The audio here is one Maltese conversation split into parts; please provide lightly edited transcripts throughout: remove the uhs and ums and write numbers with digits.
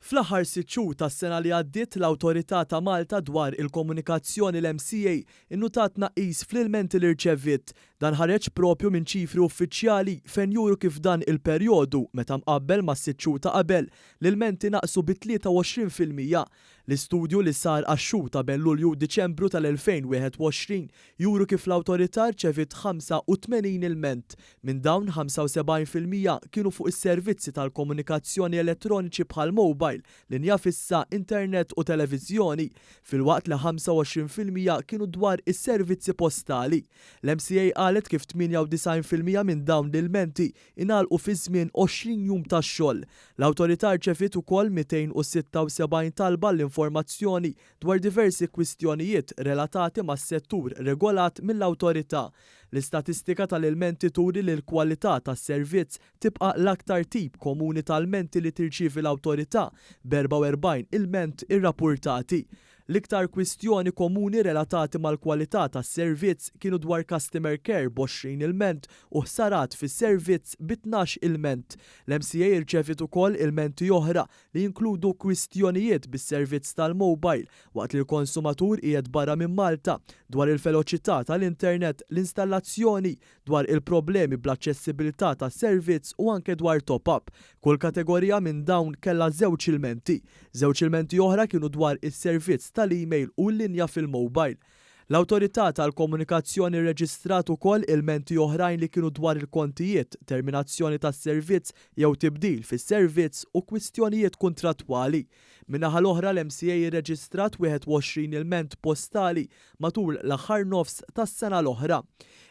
Fl-aħħar sitt xhur tas-sena li għaddiet, l-Awtorità ta' Malta dwar il-Komunikazzjoni l-MCA innutat tnaqqis fl-ilmenti li rċeviet. Dan ħareġ propju minn ċifri uffiċjali fejn juru kif dan il-perjodu, meta mqabbel mas-sitt xhur ta' qabel, l-ilmenti naqsu bi 23%. L-istudju li sar għax-xhur ta' bejn Lulju u Diċembru tal-2021 juru kif l-Awtorità rċeviet 85 ilment. Minn dawn, 75% kienu fuq is-servizzi tal-komunikazzjoni elettroniċi bħal mobile, linja fissa, internet u televiżjoni, filwaqt li 25% kienu dwar is-servizzi postali. L-MCA qalet kif 98% minn dawn l-ilmenti ingħalqu fi żmien 20 jum ta' xogħol. L-Awtorità rċeviet ukoll 276 talba għall-informazzjoni dwar diversi kwistjonijiet relatati mas-settur regolat mill-Awtorità. L-istatistika tal-ilmenti turi li l-kwalità tas-servizz tibqa' l-aktar tip komuni ta' lmenti li tirċievi l-Awtorità, b'44 ilment irrappurtati. L-iktar kwistjoni komuni relatati mal-kwalità tas-servizz kienu dwar customer care b'20 ilment u ħsarat fis-servizz bi 12 ilment. L-MCA rċeviet ukoll ilmenti oħra li jinkludu kwistjonijiet bis-servizz tal-mobile waqt li l-konsumatur qiegħed barra minn Malta, dwar il-veloċità tal-internet, l-installazzjoni, dwar il-problemi bl-aċċessibilità tas-servizz u anke dwar top-up. Kull kategorija minn dawn kellha żewġ ilmenti. Żewġ ilmenti oħra kienu dwar is-servizz tal-email u l-linja fil-mobile. L-Awtorità tal-Komunikazzjoni rreġistrat ukoll ilmenti oħrajn li kienu dwar il-kontijiet, terminazzjoni tas-servizz jew tibdil fis-servizz u kwistjonijiet kuntrattwali. Min-naħa l-oħra l-MCA irreġistrat 21 ilment postali matul l-aħħar nofs tas-sena l-oħra.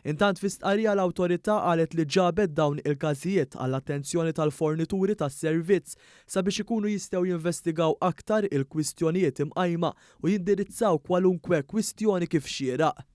Intant fi stqarrija l-Awtorità qalet li ġabet dawn il-każijiet għall-attenzjoni tal-fornituri tas-servizz sabiex ikunu jistgħu jinvestigaw aktar il-kwistjonijiet imqajma u jindirizzaw kwalunkwe kwistjoni kif xieraq.